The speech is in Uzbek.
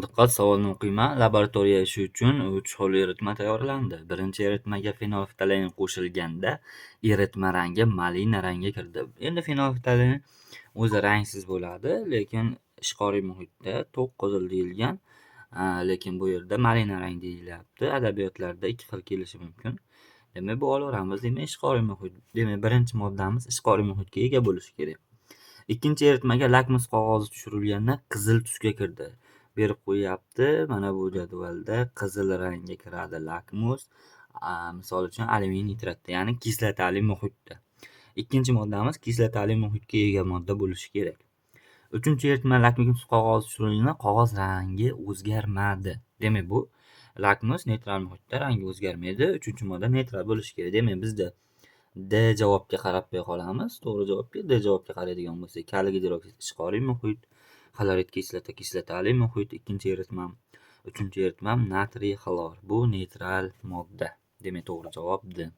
Diqqat, savolni o'qiyman. Laboratoriya ishi uchun 3 xil eritma tayyorlandi. Birinchi eritmaga fenolftalein qo'shilganda eritma rangi malina rangga kirdi. Endi fenolftalein o'zi rangsiz bo'ladi, lekin ishqoriy muhitda to'q qizil deyilgan. Lekin bu yerda malina rang deyilyapti. Adabiyotlarda ikki xil kelishi mumkin. Demak, bu olaveramiz. Demak, ishqoriy muhit. Demak, birinchi moddamiz ishqoriy muhitga ega bo'lishi kerak. Ikkinchi eritmaga lakmus qog'ozi tushirilganda qizil tusga kirdi. Berib qo'yyapti. Mana bu jadvalda qizil rangga kiradi lakmus. Misol uchun, alyumin nitratda, ya'ni kislotali muhitda. Ikkinchi moddamiz kislotali muhitga ega modda bo'lishi kerak. Uchinchi eritma lakmus qog'ozi tushirilganda qog'oz rangi o'zgarmadi. Demak, bu lakmus neytral muhitda rangi o'zgarmaydi. Uchinchi modda neytral bo'lishi kerak. Demak, bizda D javobga qarab qo'ya qolamiz. To'g'ri javobga D javobga qaraydigan bo'lsak, kaliy gidroksid ishqoriy muhit, xlorid kislota kislotali muhit, ikkinchi eritmam, uchinchi eritmam natriy xlor. Bu neytral modda. Demak, to'g'ri javob D.